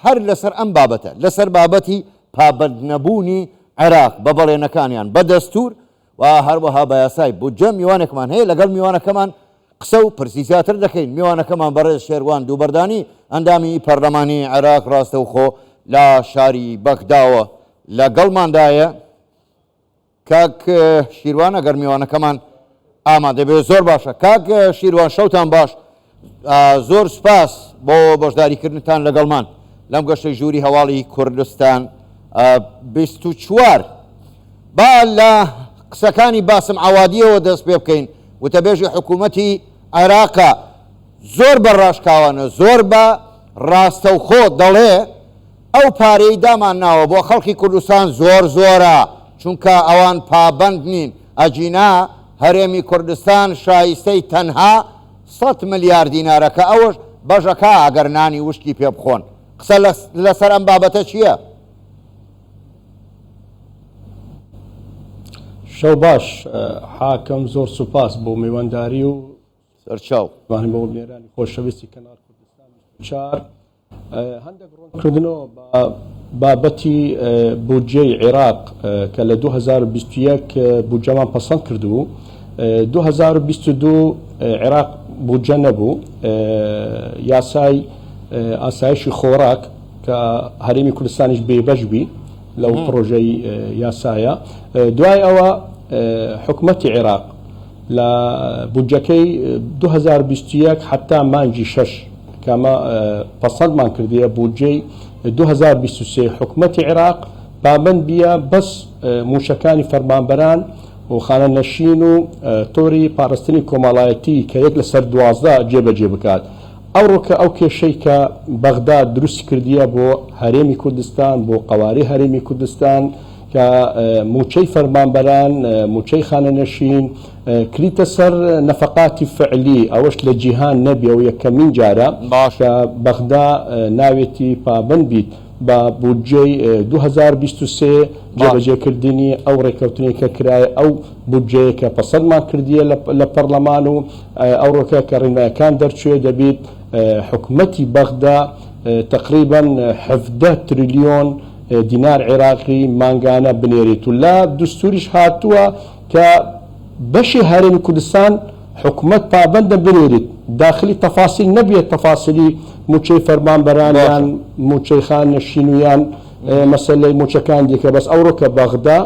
هەر لەسەر ئەم بابەتە، لەسەر بابەتی پابەندنەبوونی عێراق بە بەڵێنەکانیان بە دەستوور و هەروەها بە یاسای بودجە میوانێکمان هەیە، لەگەڵ میوانەکەمان قسە و پرسی زیاتر دەکەین. میوانەکەمان بەڕێز شێروان دووبەردانی، ئەندامی پەرلەمانی عێراق ڕاستەوخۆ لە شاری بەغداوە لەگەڵماندایە. کاک شیروان ئەگەر میوانەکەمان ئامادە بێ زۆر باشە. کاک شیروان شەوتان باش، زۆر سوپاس بۆ بەشداریکردنتان لەگەڵمان لەم گەشتەی ژووری هەواڵی کوردستان 24. با لە قسەکانی باسم عەوادیەوە دەست پێ بکەین، وتەبێژی حکوومەتی عێراقە زۆر بە ڕاشکاوانە زۆر بە ڕاستەوخۆ دەڵێ ئەو پارەی دامان ناوە بۆ خەڵکی کوردستان زۆر زۆرە چونکە ئەوان پابەند نین ئەگینا هەرێمی کوردستان شایستەی تەنها سەت ملیار دینارە کە ئەوەش بەژەکا ئەگەر نانی وشکی پێ بخۆن. قسە لەسەر ئەم بابەتە چییە؟ شەو باش حاکم زۆر سوپاس بۆ میوانداری و سەرچاو. بۆ بینەرانی خۆشەویستی کەناڵ کوردستان 24. هەندێک ڕوونکردنەوە بە بابەتی بودجەی عێراق کە لە 2021 بودجەمان پەسەند کردبوو، 2022 عێراق بودجە نەبوو، یاسای ئاسایشی خۆراک کە هەرێمی کوردستانیش بێبەش بی لەو پرۆژەی یاسایە. دوای ئەوە حکومەتی عێراق لە بودجەکەی 2021 حتا مانگی شەش کە ئەمە پەسەندمان کردیە بودجەی 2023 حکومەتی عێراق پابەند بیە بەس مووچەکانی فەرمانبەران و خانەنشین و تۆری پارستنی کۆمەڵایەتی کە یەک لەسەر 12 جێبەجێ بکات. ئەوڕۆکە ئەو کێشەی کە بەغدا دروستی کردیە بۆ هەرێمی کوردستان، بۆ قەوارەی هەرێمی کوردستان کە مووچەی فەرمانبەران، مووچەی خانەنشین کریتە سەر نەفەقاتی فعلی، ئەوەش لە جیهان نەبیە و یەکەمین جارە کە بەغدا ناوێتی پابەند بیت بە بودجەی 2023، جێبەجێکردنی ئەو ڕێککەوتنەی کە کرایە، ئەو بودجەیە کە پەسەندمان کردیە لە پەرلەمان و ئەوڕۆکە کە ڕینمایەکان دەرچوێ دەبیت حکومەتی بەغدا تەقریبەن 17 تریلیۆن دینار عێراقی مانگانە بنێریت و لە دستوریش هاتووە کە بەشی هەرێمی کوردستان حکومەت پابەندە بنێریت داخلی تەفاسیل نەبیە تەفاسیلی موچەی فەرمانبەران یان موچەی خانەنشین و یان مەسەلەی موچەکان دیکە بەس ئەوڕۆ کە بەغدا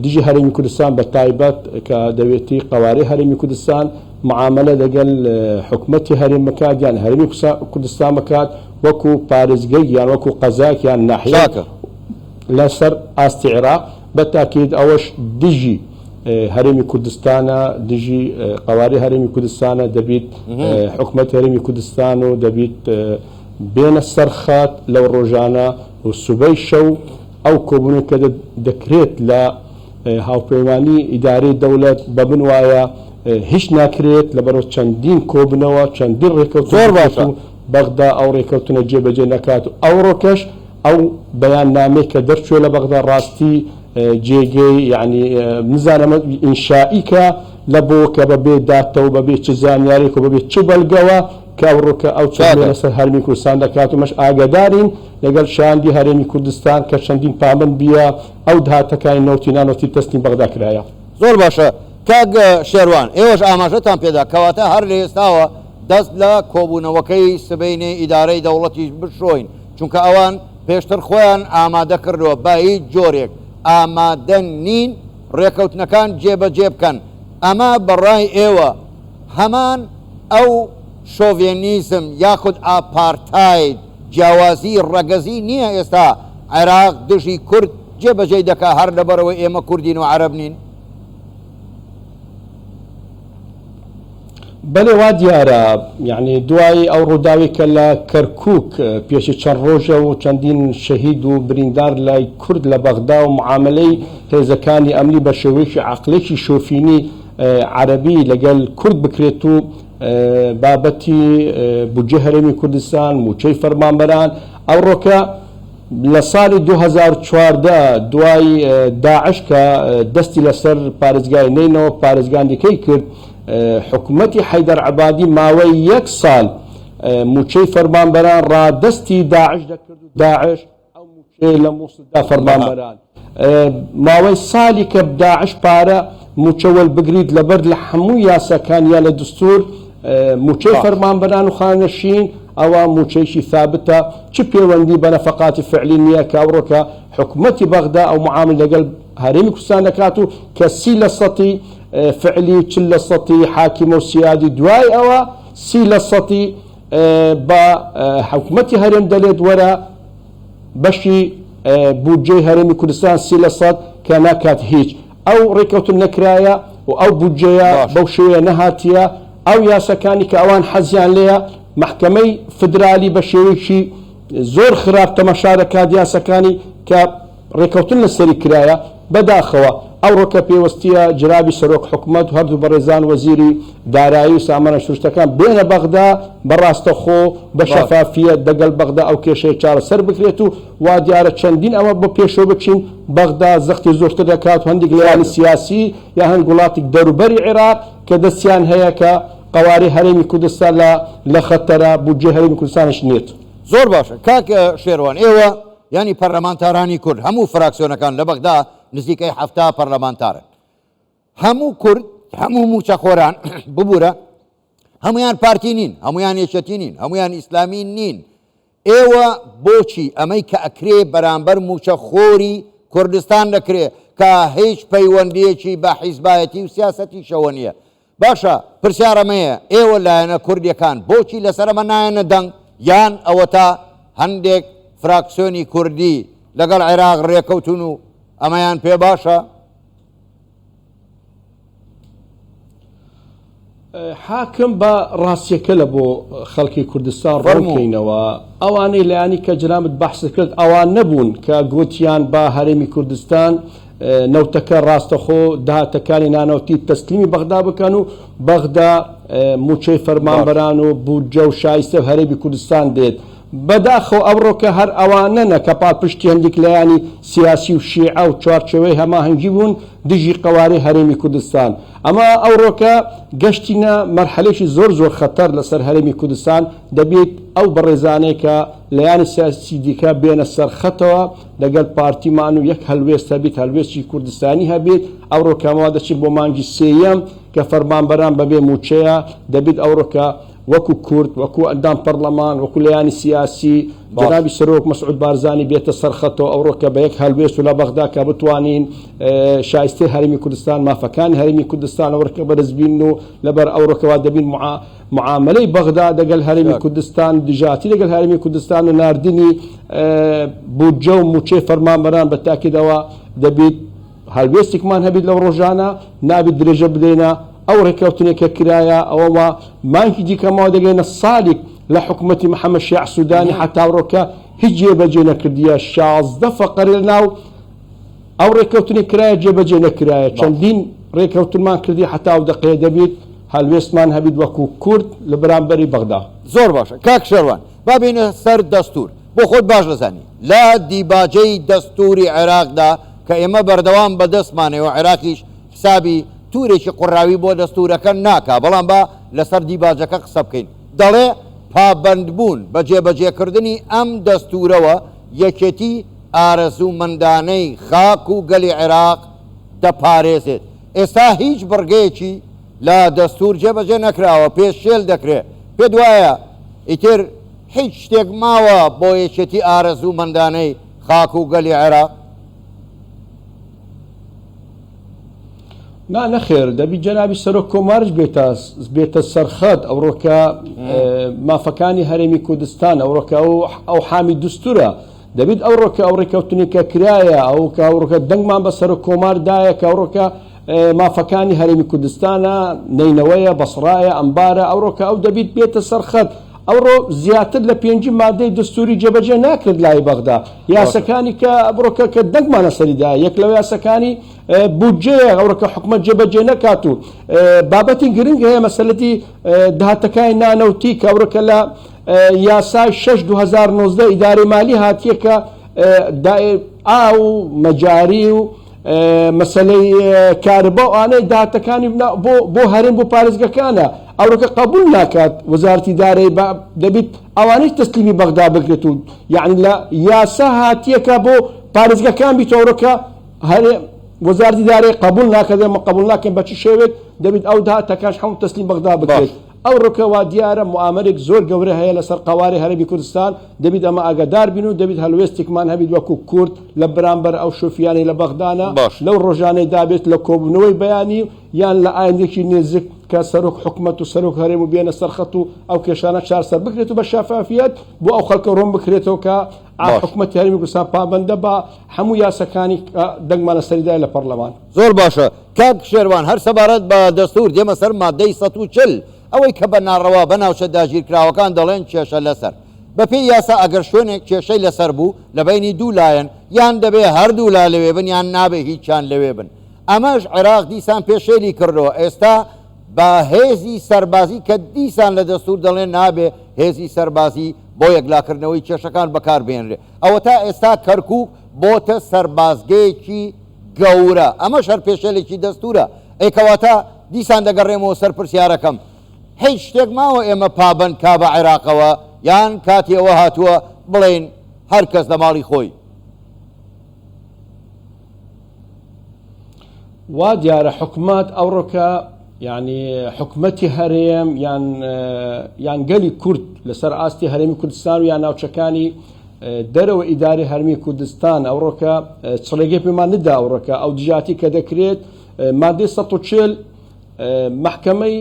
دژی هەرێمی کوردستان بە تایبەت کە دەوێتی قەوارەی هەرێمی کوردستان معامەلە لەگەل حکومەتی هەرێم بکات یان هەرێمی کوردستان بکات وەکو پارێزگەیەک یان وەکو قەزایەک یان ناحیەیەک لەسەر ئاستی عێراق بە تاکید ئەوەش دژی هەرێمی کوردستانە دژی قەوارەی هەرێمی کوردستانە دەبیت حکومەت هەرێمی کوردستان و دەبیت بێنە سەر خات لەو ڕۆژانە و سبەی شەو ئەو کۆبوونەوەی کە دەکرێت لە هاوپەیمانی ئیدارەی دەولەت بە من وایە هیچ ناکرێت لەبەرئەوە چەندین کۆبنەوە چەندین ڕێکەوتن زۆر بکرێت باشە. و بەغدا ئەو ڕێکەوتنە جێبەجێ نەکات و ئەوڕۆکەش ئەو بەیاننامەی کە دەرچووە لە بەغدا ڕاستی جێگەی یەعنی نزانم ئینشائی کە لە بۆ کە بە بێ داتا و بە بێ چ زانیارێک و بە بێ چ بەلگەوە کە ئەوڕۆکە ئەو چەکمەی چاکە. لەسەر هەرمی کوردستان دەکات و مەش ئاگەدارین لەگەڵ شاندی هەرێمی کوردستان کە چەندین پابەند بیە ئەو دهاتەکانی نەوتی نانەوتی تەسلیم بەغدا کرایە. زۆر باشە کاک شێروان ئێوەش ئاماژەتان پێدا کەواتە هەر لە ئێستاوە دەست لە کۆبوونەوەکەی سبەینێی ئیدارەی دەوڵەتیش بشۆین چونکە ئەوان پێشتر خۆیان ئامادە کردووە بە هیچ جۆرێک ئامادە نین ڕێکەوتنەکان جێبەجێ بکەن ئەمە بە ڕای ئێوە هەمان ئەو شۆڤێنیزم یاخود ئاپارتاید جیاوازی ڕەگەزی نییە ئێستا عێراق دژی کورد جێ بەجێی دەکا هەر لەبەرئەوەی ئێمە کوردین و عەرەب نین؟ بەلێ وا دیارە یەعنی دوای ئەو ڕووداوی کە لە کەرکوک پێشی چەند ڕۆژە و چەندین شەهید و بریندار لای کورد لە بەغدا و معامەلەی هێزەکانی ئەمنی بە شێوەیەکی عەقلێکی شۆفینی عەرەبی لەگەل کورد بکرێت و بابەتی بودجەی هەرێمی کوردستان، مووچەی فەرمانبەران، ئەوڕۆکە لە ساڵی 2014 دوای داعش کە دەستی لەسەر پارێزگای نەینەوە پارێزگان دیکەی کرد، حکومەتی حەیدەر عەبادی ماوەی یەک ساڵ. مووچەی فەرمانبەران ڕادەستی داعش دەکرد و داعش ئەو مووچەیە لە مووسڵ دا فەرمانبەران ماوەی سالی کە داعش پارە مووچە وەربگریت لەبەر لە هەموو یاساکان یا لە دستور مووچەی فەرمانبەران و خانەنشین ئەوە مووچەیەکی ثابتە چ پێوەندی بە نەفەقاتی فعلی نییە کە ئەوڕۆکە حکومەتی بەغدا ئەو معامل لەگەل هەرێمی کوردستان دەکات و کە سی لە سەتی فعلی و 40 لە سەتی حاکیمە و سیادی دوای ئەوە سی لە سەتی بە حکومەتی هەرێم دەلێت وەرە بەشی بودجەی هەرێمی کوردستان 30% کە ناکات هیچ. ئەو ڕێکەوتن نەکرایە و ئەو بودجەیە بەو شێوەیە نەهاتیە، ئەو یاساکانی کە ئەوان حەزیان لێیە مەحکەمەی فدرالی بە شێوەیەکی زۆر خراپ تەماشا دەکات یاساکانی کە ڕێکەوتن لەسەری کرایە، بەداخەوە ئەوڕۆکە پێوەستیە جرابی سەرۆک حکومەت و هەردوو بەڕێزان وەزیری دارایی و سامانە سروشتەکان بێنە بەغدا بە ڕاستەخۆ بە شەفافیەت دەگەل بەغدا ئەو کێشەیە چارەسەر بکرێت و وا دیارە چەندین ئەمە بۆ پێشەوە بچین بەغدا زەختی زۆرتر دەکات و هەندیک لایەنی سیاسی یا هەند وڵاتیک دەوروبەری عێراق کە دەستیان هەیە کە قەوارەی هەرێمی کوردستان لە لە خەتەرە بودجەی هەرێمی کوردستانیش نێت. زۆر باشە کاک شێروان ئێوە یانی پەرلەمانتارانی کورد هەموو فراکسیۆنەکان لە بەغدا نزیکەی 70 پەرلەمانتارن هەموو کورد هەموو موچەخۆران ببوورە هەمویان پارتی نین هەمویان یەکێتی نین هەمویان ئیسلامی نین ئێوە بۆچی ئەمەی کە ئەکرێ بەرامبەر موچە خۆری کوردستان دەکرێ کە هیچ پەیوەندیەکی بە حیزبایەتی و سیاسەتیشەوە نییە باشە پرسیار ئەمەیە ئێوە لایەنە کوردیەکان بۆچی لەسەر ئەمە نایەنە دەنگ یان ئەوەتا هەندێک فراکسیۆنی کوردی لەگەڵ عێراق ڕێکەوتون و ئەمەیان پێ باشە؟ حاکم با ڕاستیەکە لە بۆ خەڵکی کوردستان ڕوونکەینەوە ئەوانەی لایانی کە جنابت بەحست کرد ئەوان نەبوون کە گوتیان با هەرێمی کوردستان نەوتەکە ڕاستەخۆ داهاتەکانی نانەوتی تەسلیمی بەغدا بکەن و بەغدا مووچەی فەرمانبەران و بودجە و شایستە هەرێمی کوردستان دێت. بەداخەوە ئەمڕۆکە هەر ئەوانەنە کە پاڵپشتی هەندیک لایەنی سیاسی و شیعە و چوارچێوەی هەماهەنگی بوون دژی قەوارەی هەرێمی کوردستان. ئەمە ئەوڕۆکە گەشتینە مەرحەلەیەکی زۆر زۆر خەتەر لەسەر هەرێمی کوردستان، دەبیت ئەو بەڕێزانەی کە لایەنی سیاسی دیکە بێنە سەر خەتەوە لەگەل پارتیمان و یەک هەلوێست هەبیت هەلوێستی کوردستانی هەبیت، ئەوڕۆکە وا دەچین بۆ مانگی سێیەم کە فەرمانبەران بەبێ موچەیە، دەبیت ئەوڕۆکە وەکو کورد، وەکو ئەندام پەڕلەمان، وەکو لایەنی سیاسی، جەنابی سەرۆک مەسعود بارزانی بێتە سەر خەتەوە، ئەوڕۆکە بە یەک هەلوێست و لە بەغدا کە بتوانین شایستەی هەرێمی کوردستان، مافەکانی هەرێمی کوردستان ئەوڕۆکە بەرز بین و لەبەر ئەوڕۆکە وا دەبین معامەلەی بەغدا دەگەل هەرێمی کوردستان، دژاتی دەگەل هەرێمی کوردستان و ناردنی بودجە و موچەی فەرمانبەران بە تاکیدەوە دەبیت هەلوێستیکمان هەبیت لەو ڕۆژانە، نابیت درێژە بدەینە ئەو ڕێککەوتنەی کە کرایە، ئەوە وا مانگی دیکە ماوە دەگەینە سالیک لە حکومەتی محەمەد شیاع سودانی حەتا ئەوڕۆکە هیچ جێبەجێ نەکردیە، 16 فەقەرە لە ناو ئەو ڕێککەوتنەی کرایە جێبەجێ نەکرایە، چەندین ڕێککەوتنمان کردی حەتا ئەو دەقەیە دەبیت هەلوێستمان هەبیت وەکو کورد لە بەرامبەری بەغدا. زۆر باشە کاک شێروان با بێینە سەر دەستور. بۆ خۆت باش دەزانی لە دیباجەی دەستوری عێراقدا کە ئێمە بەردەوام بە دەستمانەوە عێراقیش حسابی تورێکی قوڕاوی بۆ دەستورەکە ناکا بەڵام با لەسەر دیباجەکە قسە بکەین دەڵێ پابەندبوون بە جێبەجێکردنی ئەم دەستورەوە یەکێتی ئارەزوومەندانەی خاک و گەلی عێراق دەپارێزێت ئێستا هیچ بڕگەیەکی لە دەستور جێبەجێ نەکراوە پێشێل دەکرێ پێت وایە ئیتر هیچ شتێک ماوە بۆ یەکێتی ئارەزوومەندانەی خاک و گەلی عێراق؟ نا نەخێر، دەبی جەنابی سەرۆک کۆماریش بێتە بێتە سەرخەت، ئەوڕۆکە مافەکانی هەرێمی کوردستان، ئەوڕۆکە ئەو ئەو حامی دستورە، دەبیت ئەوڕۆکە ئەو ڕێککەوتنی کە کرایە، ئەو کە ئەوڕۆکە دەنگمان بە سەرۆک کۆمار دایە کە ئەوڕۆکە مافەکانی هەرێمی کوردستانە، نەینەوەیە، بەسڕایە، ئەنبارە، ئەوڕۆکە ئەو دەبیت بێتە سەرخەت. ئەوڕۆ زیاتر لە پێنجی مادەی دەستوری جێبەجێ ناکرێت لای بەغدا. یاسەکانی کە ئەوڕۆکە کە دەنگمان لەسەری دایە، یەک لەو یاسەکانی بودجەیە ئەوڕۆکە حکومەت جێبەجێ نەکات و بابەتی گرنگ هەیە مەسەلەتی داهاتەکانی نانەوتی کە ئەوڕۆکە لە یاسای 6 2019 ئیدارەی مالی هاتیە کە ئاو و مەجاری و. مەسەلەی کارەبا و ئانەی داهاتەکانی بۆ بۆ هەرێم بۆ پارێزگەکانە ئەوڕۆکە قبول ناکات وەزارەتی دارایی بە دەبیت ئەوانەی تەسلیمی بەغدا بکرێت و یعنی لە یاسا هاتیەکە بۆ پارێزگەکان بیت ئەوڕۆکە هەرێ وەزارەتی دارایی قبول ناکات ئێمە قبول ناکەین بە چ شێوێک دەبیت ئەو داهاتەکانش هەموو تەسلیم بەغدا بکرێت. ئەوڕۆکە وا دیارە موئامەرێک زۆر گەورە هەیە لەسەر قەوارەی هەرێمی کوردستان، دەبیت ئەمە ئاگادار بین و دەبیت هەلوێستێکمان هەبیت وەکو کورد لە بەرامبەر ئەو شوفیانەی لە بەغدانە باش. لەو ڕۆژانەی دابێت لە کۆبوونەوەی بەیانی یان لە ئایندەیەکی نێزک کە سەرۆک حکومەت و سەرۆک هەرێم و بێنە سەر خەت و ئەو کێشانە چارسەر بکرێت و بە شەفافیەت بۆ ئەو خەلکە ڕوون بکرێتەوە کە باش. حکومەتی هەرێمی کوردستان پابەندە بە هەموو یاسەکانی کە دەنگمان لەسەری دایە لە پەڕلەمان. زۆر باشە کاک شێروان هەر سەبارەت بە دەستور دێمە سەر مادەی 140 ئەوەی کە بە ناڕەوا بە ناوچە داگیرکراوەکان دەڵێن کێشە لەسەر. بە پێی یاسا ئەگەر شوێنێک کێشەی لەسەر بوو لە بەینی دوو لایەن یان دەبێ هەردوو لا لەوێ بن یان نابێ هیچیان لەوێ بن. ئەمەش عێراق دیسان پێشێلی کردووە ئێستا بە هێزی سەربازی کە دیسان لە دەستور دەڵێن نابێ هێزی سەربازی بۆ یەکلاکردنەوەی کێشەکان بەکار بهێنرێ. ئەوەتا ئێستا کەرکوک بۆتە سەربازگەیەکی گەورە، ئەمەش هەر پێشێلێکی دەستورە. ئەی کەواتە دیسان دەگەڕێمەوە سەر پرسیارەکەم، هیچ شتێک ماوە ئێمە پابەند کا بە عێراقەوە یان کاتی ئەوە هاتووە بڵێین هەر کەس لە ماڵی خۆی؟ وا دیارە حکومەت ئەوڕۆکە یانی حکومەتی هەرێم یان یان گەلی کورد لەسەر ئاستی هەرێمی کوردستان و یان ناوچەکانی دەرەوە ئیداری هەرمی کوردستان ئەوڕۆکە چڵێگەی پێمان ندا ئەوڕۆکە ئەو دژاتی کە دەکرێت مادەی 140 محکمەی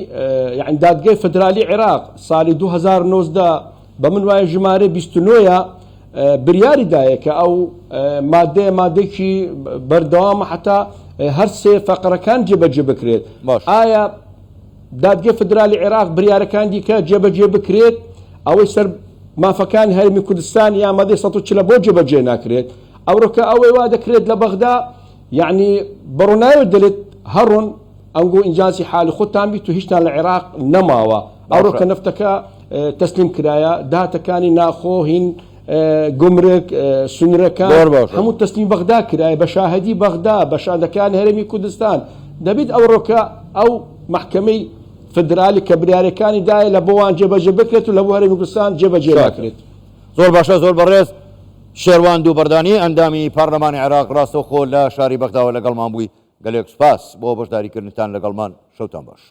یعنی دادگای فدرالی عێراق ساڵی 2019 بە من وایە ژمارە 29 بریاری دایە کە ئەو مادەیە مادەێکی بەردەوامە حتا هەر سێ فەقرەکان جێبەجێ بکرێت. باش. ئایا دادگەی فدرالی عێراق بریارەکان دیکە جێبەجێ بکرێت؟ ئەوەی سەر مافەکانی هەرێمی کوردستان یا مادەی 140 بۆ جێبەجێ ناکرێت؟ ئەوڕۆکە ئەوەی وا دەکرێت لە بەغدا یعنی بەڕووناوی دەلێت هەڕۆن ئەنگۆ ئینجازی حالی خۆتان بیت و هیچتان لە عێراق نەماوە. ئەوڕۆ باشە. کە نەفتەکە تەسلیم کرایە، داهاتەکانی ناخۆ هین گومرگ، سنورەکان زۆر باشە. هەموو تەسلیم بەغدا کرایە بە شاهدی بەغدا، بە شاندەکانی هەرێمی کوردستان. دەبیت ئەوڕۆکە ئەو مەحکەمەی فدرالی کە بریارەکانی دایە لە بۆوان جێبەجێ بکرێت و لە بۆ هەرێمی کوردستان جێبەجێ چاکە. ناکرێت. زۆر باشە زۆر بەڕێز شێروان دووبەردانی ئەندامی پارلەمانی عێراق ڕاستەوخۆ لە شاری بەغداوە لەگەڵمان بووی. گەلێک سوپاس بۆ بەشداریکردنتان لەگەڵمان. شەوتان باش.